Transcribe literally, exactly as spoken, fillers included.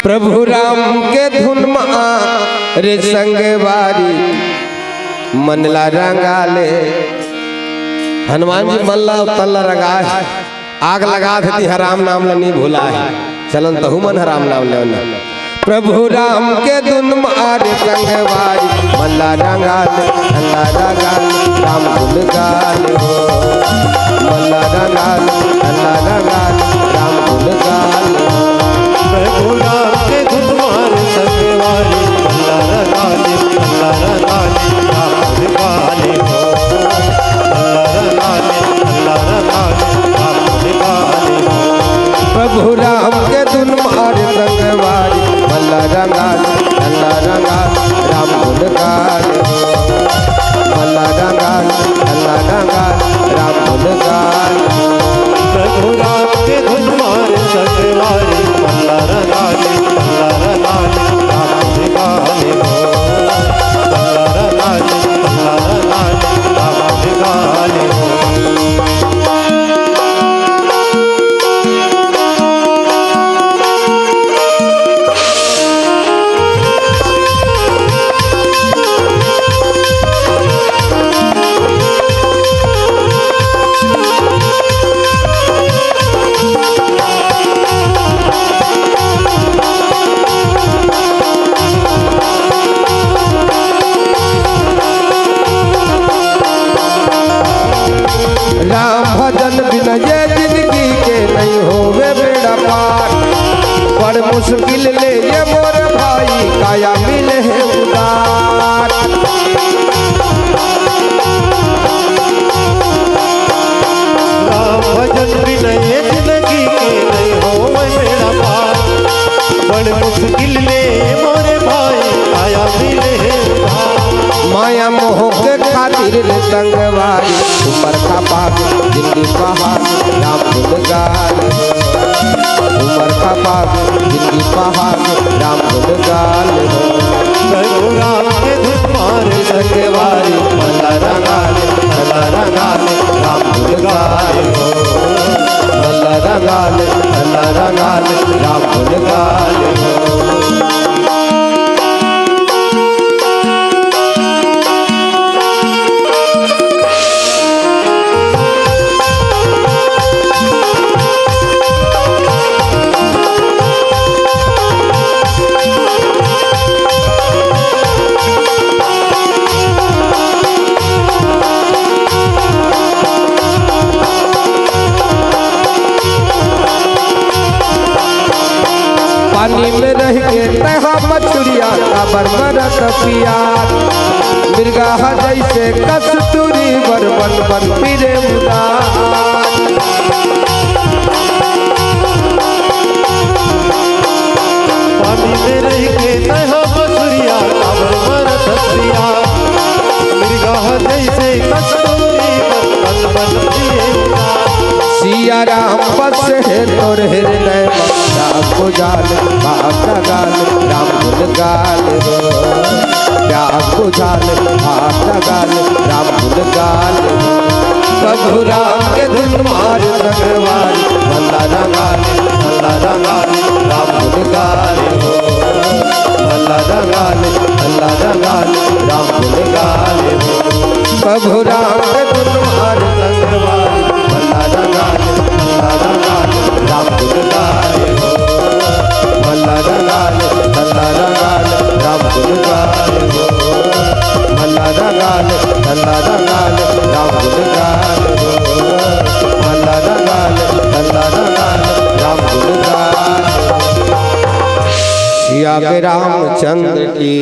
प्रभु राम के धुन मा रे संगवारी, मन ला रंगा ले। हनुमान जी मन ला अउ तन ला रंगाए, आग लगा देती ह, राम नाम ला नी भुलाए। चलन तहू मन ह राम नाम लेवन। प्रभु राम के धुन मा रे संगवारी, मन ला रंगा ले, मन ला रंगा ले, राम धुन गा ले हो। मन ला रंगा ले, मन ला रंगा ले, राम धुन गा ले हो। प्रभु राम के धुन मा रे संगवारी, मन ला रंगा ले, मन ला रंगा ले, राम धुन गा ले हो। मन ला रंगा ले, मन ला रंगा ले, राम धुन गा ले हो। प्रभु राम के धुन मा रे संगवारी, मन ला रंगा ले, मन ला रंगा ले, राम धुन गा ले हो। मन ला रंगा ले, मन ला रंगा ले, राम धुन गा ले हो। प्रभु राम के धुन मा रे संगवारी, मन ला रंगा ले, मन ला रंगा ले, राम धुन गा ले हो। मन ला रंगा ले, मन ला रंगा ले, राम धुन गा ले हो। राम भजन बिन ये जिंदगी के नहीं होवे बेड़ा पार। बड़ मुश्किल ले ये मोर भाई काया मिले है उदार। राम भजन बिन ये जिंदगी के नहीं होवे बेड़ा पार। बड़ मुश्किल ले मोरे भाई काया मिले है उदार। माया मोह के खातिर रे संगवारी, ऊपर खपा के जिंदगी पहाड़, राम धुन गा ले हो। ऊपर खपा के जिंदगी पहाड़, राम धुन गा ले हो। प्रभु राम के धुन मा रे संगवारी, मन ला रंगा ले, मन ला रंगा ले, राम धुन गा ले हो। मन ला रंगा ले, मन ला रंगा ले, राम धुन गा ले हो। पानी में रह के तैहा मछुरिया, काबर मरत पियास। मृगा ह जैसे कस्तूरी, बर बन बन फिरे उदास। पानी में रह के तैहा मछुरिया, काबर मरत पियास। मृगा ह जैसे कस्तूरी, बर बन बन फिरे उदास। सिया राम बस हे तोर हृदय मा, राखो जाल भाग गाल, राम धुन गा ले हो। राखो जाल भाग गाल, राम धुन गा ले हो। प्रभु राम के धुन मा रे संगवारी, मन ला रंगा ले, मन ला रंगा ले, राम धुन गा ले हो। मन ला रंगा ले, मन ला रंगा ले, राम धुन गा ले हो। प्रभु राम के धुन मा रे संगवारी, मन ला रंगा ले, मन ला रंगा ले, राम धुन गा ले हो। मन ला रंगा ले, मन ला रंगा ले, राम धुन गा ले हो। मन ला रंगा ले, मन ला रंगा ले, राम धुन गा ले हो। मन ला रंगा ले, मन ला रंगा ले, राम धुन गा ले हो। सिया के रामचंद्र की